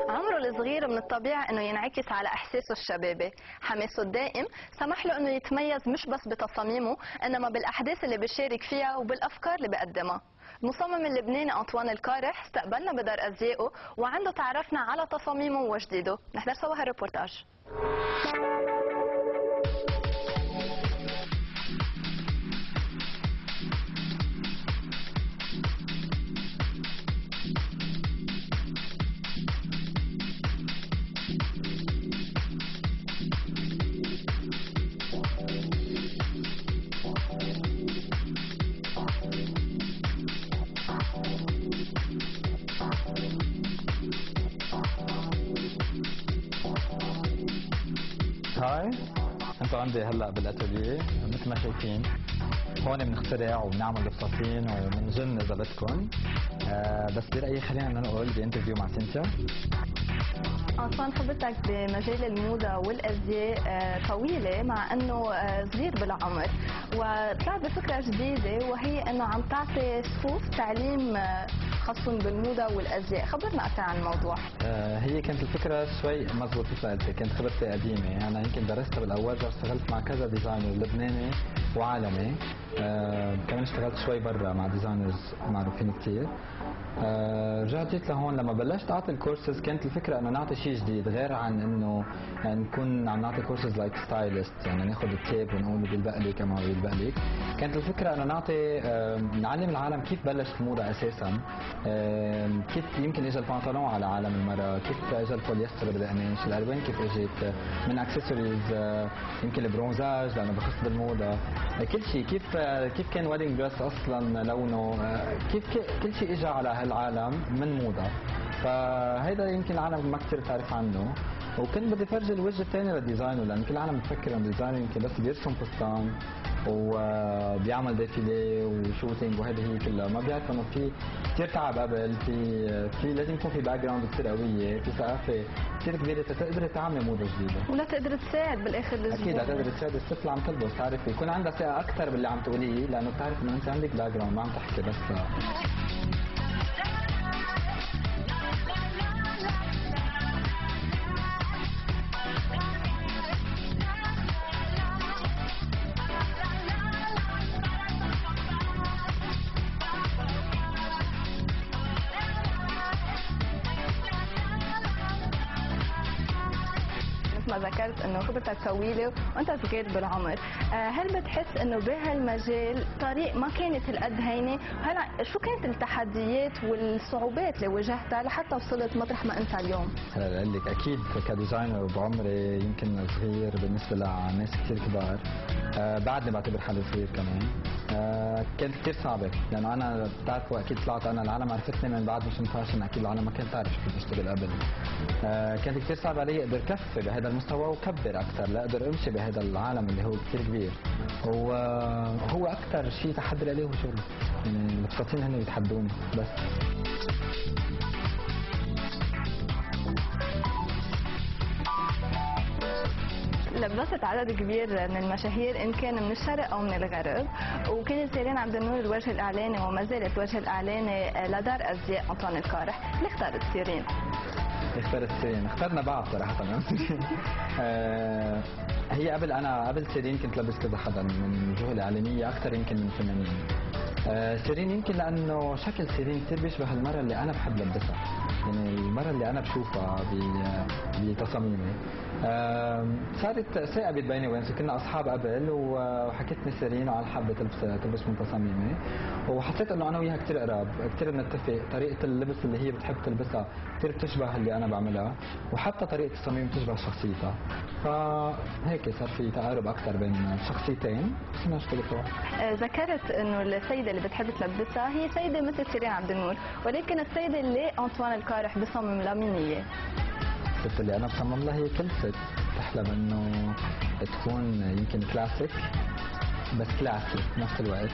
عمره الصغير من الطبيعي انه ينعكس على احساسه الشبابي، حماسه الدائم سمح له انه يتميز مش بس بتصاميمه انما بالاحداث اللي بيشارك فيها وبالافكار اللي بيقدمها. المصمم اللبناني أنطوان القارح استقبلنا بدار ازيائه وعنده تعرفنا على تصاميمه وجديدة. نحضر سوا هالريبورتاج. Hi، انتوا عندي هلا بالاتelier مثل ما شايفين، هون بنخترع وبنعمل الفساتين وبنجن اذا بدكم. بس برايي خلينا ننقل ب interview مع سينتيا. أنطوان، خبرتك بمجال الموضة والأزياء طويلة مع أنه صغير بالعمر، وطلعت بفكرة جديدة وهي أنه عم تعطي صفوف تعليم خاص بالموضة والأزياء. خبرنا أكثر عن الموضوع. هي كانت الفكرة شوي مضبوط مثل ما قلت، كانت خبرتي قديمة، أنا يمكن درستها بالأول، اشتغلت مع كذا designer لبناني وعالمي، كمان اشتغلت شوي برا مع designers معروفين كثير. رجعت جيت لهون لما بلشت اعطي الكورسز، كانت الفكرة انه نعطي شيء جديد غير عن انه نكون عم نعطي courses like stylist، يعني ناخذ التيب ونقول بيلبق لك ما بيلبق لك. كانت الفكرة انه نعطي نعلم العالم كيف بلشت الموضة اساسا، كيف يمكن اجى البنطلون على عالم المراة، كيف اجى البوليستر بالقماش، الالوان كيف اجت من اكسسوارز، يمكن ال bronzage لانه بخص بالموضه، كل شيء كيف كان wedding dress اصلا لونه، كيف كل شيء اجى على هالعالم من موضة. فهيدا يمكن العالم ما كثير بتعرف عنه، وكنت بدي فرجي الوجه الثاني لل design، لان كل العالم بتفكر انه ال design يمكن بس بيرسم فستان وبيعمل défilé و shooting وهذه هي كلها، ما بيعرف انه في كثير تعب قبل، في لازم يكون في background كثير قوية، في ثقافة كثير كبيرة تقدري تعملي موضة جديدة ولا تقدري تساعد بالاخر الزبون. اكيد تقدري تساعد الست اللي عم تلبس، تعرفي يكون عندها ثقة اكثر باللي عم تقوليه، لانه بتعرف انه انت عندك background، ما عم تحكي بس. ما ذكرت انه خبرتك طويلة وانت صغير بالعمر، هل بتحس انه بهالمجال طريق ما كانت القد هينة؟ هلا شو كانت التحديات والصعوبات اللي واجهتها لحتى وصلت مطرح ما انت اليوم؟ هلا بقول لك، اكيد ك designer بعمري يمكن صغير بالنسبة لناس كثير كبار، بعدني بعتبر حالي صغير كمان. كانت كثير صعبة لانه انا بتعرفوا اكيد طلعت انا العالم عرفتني من بعد Mission Fashion، اكيد العالم ما كانت تعرف شو كنت بشتغل قبل. كانت كثير صعبة علي اقدر كفي بهذا المستوى وكبر اكثر لاقدر امشي بهذا العالم اللي هو كثير كبير. وهو اكثر شيء تحدي لي هو شغلي، يعني الفساتين هن بيتحدوني بس. لبست عدد كبير من المشاهير ان كان من الشرق او من الغرب، وكانت سيرين عبد النور الوجه الاعلاني وما زالت الوجه الاعلاني لدار ازياء أنطوان القارح. ليه اختارت سيرين؟ اختارت سيرين، اخترنا بعض صراحة. هي قبل، انا قبل سيرين كنت لبس كذا حدا من الوجوه الاعلامية اكثر يمكن من فنانين. سيرين يمكن لانه شكل سيرين كثير بيشبه المراة اللي انا بحب لبسها، يعني المراة اللي انا بشوفها بتصاميمي. صارت ثاقبت بيني وبين، كنا اصحاب قبل، وحكتني سيرين وعلى حابة تلبس من تصاميمي، وحسيت انه انا وياها كثير قراب، كثير بنتفق، طريقه اللبس اللي هي بتحب تلبسها كثير بتشبه اللي انا بعملها، وحتى طريقه التصاميم بتشبه شخصيتها، فهيك صار في تقارب اكثر بين الشخصيتين، صرنا نشتغل سوا. ذكرت انه السيدة اللي بتحب تلبسها هي سيده مثل سيرين عبد النور، ولكن السيدة اللي أنطوان القارح بصمم لها مين هي؟ الست اللي انا بصمم لها هي كل ست تحلم انه تكون يمكن كلاسيك بس classy بنفس الوقت.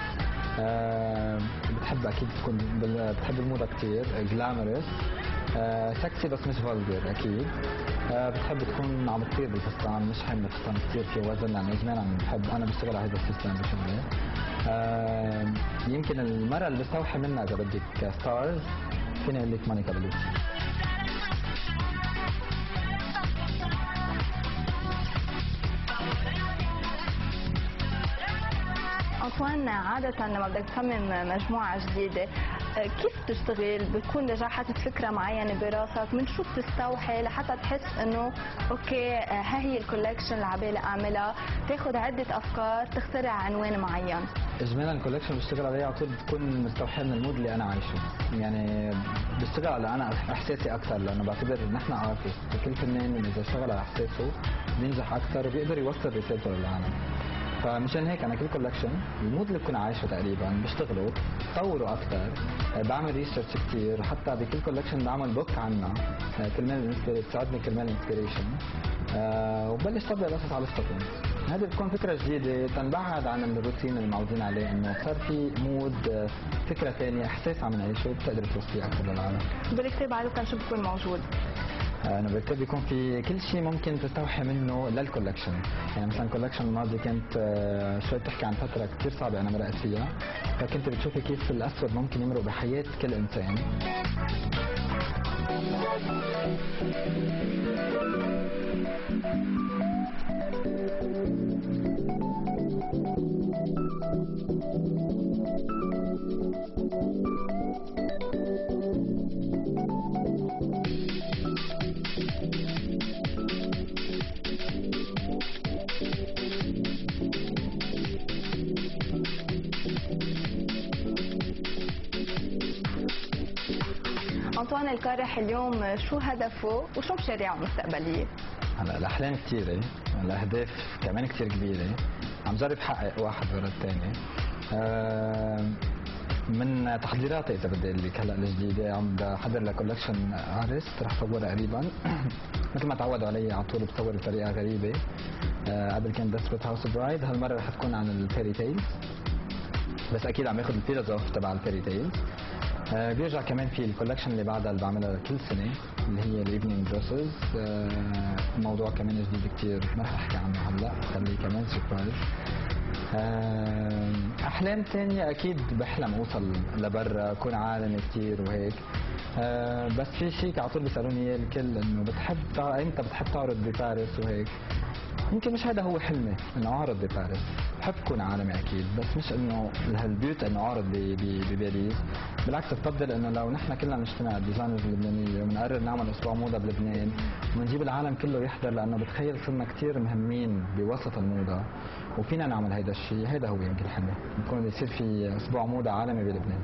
بتحب اكيد تكون بتحب الموضة كثير، glamorous، sexy بس مش vulgar اكيد. بتحب تكون عم تطير بالفستان، مش حامل الفستان كثير في وزن، لانه اجمالا بحب انا بشتغل على هذا ال system بشغلي. يمكن المرة اللي بستوحي منها اذا بدك stars فيني اقول لك مونيكا بلوتشي. أنطوان، عادة لما بدك تصمم مجموعة جديدة كيف بتشتغل؟ بتكون déjà حاطط فكرة معينة براسك، من شو بتستوحي لحتى تحس انه okay ها هي ال collection اللي عبالي اعملها، تاخذ عدة افكار، تخترع عنوان معين؟ اجمالا ال collection بشتغل عليها على طول بتكون مستوحاة من ال mood اللي انا عايشه، يعني بشتغل على انا احساسي اكثر، لانه بعتبر نحن artist، كل فنان اذا اشتغل على احساسه بينجح اكثر وبيقدر يوصل رسالته للعالم. فمشان هيك انا كل collection ال mood اللي بكون عايشه تقريبا بشتغله، بطوره اكثر، بعمل research كثير، حتى بكل collection بعمل book عنها كرمال بتساعدني كرمال inspiration، وببلش طبق القصص على السطح. هذه بتكون فكرة جديدة تنبعد عن الروتين اللي معودين عليه، انه صار في mood، فكرة ثانية، احساس عم نعيشه بتقدر توصليه اكثر للعالم. بالكتاب عادة شو بكون موجود؟ أنا بالكتاب بيكون في كل شيء ممكن تستوحي منه لل collection، يعني مثلا ال collection الماضي كانت شوي بتحكي عن فترة كثير صعبة أنا مرقت فيها، فكنت بتشوفي كيف الأسود ممكن يمرق بحياة كل إنسان. أنطوان القارح اليوم شو هدفه وشو مشاريعه المستقبلية؟ هلا الأحلام كثيرة، الأهداف كمان كثير كبيرة، عم جرب حقق واحد ورا الثاني. من تحضيراتي إذا بدي أقول لك هلا الجديدة، عم بحضر ل collection عرس رح صورها قريبا. مثل ما تعودوا علي على طول بصور بطريقة غريبة. قبل كان Desperate House Bride، هالمرة رح تكون عن ال fairy tales، بس أكيد عم ياخذ ال philosophy تبع ال fairy tales. بيرجع كمان في ال collection اللي بعدها اللي بعملها كل سنة اللي هي ال evening dresses، موضوع كمان جديد كثير ما رح احكي عنه هلا، خليه كمان surprise. احلام ثانية اكيد بحلم اوصل لبرا، اكون عالمي كثير وهيك. بس في شيء على طول بيسالوني اياه الكل، انه بتحب امتى بتحب تعرض بباريس وهيك. يمكن مش هذا هو حلمي انه اعرض بباريس، بحب كون عالمي اكيد، بس مش انه هال but انه اعرض بباريس، بالعكس بفضل انه لو نحن كلنا نجتمع ال designers اللبنانية ونقرر نعمل اسبوع موضة بلبنان ونجيب العالم كله يحضر، لانه بتخيل صرنا كثير مهمين بوسط الموضة وفينا نعمل هيدا الشيء. هيدا هو يمكن حلمي، يكون يصير في اسبوع موضة عالمي بلبنان.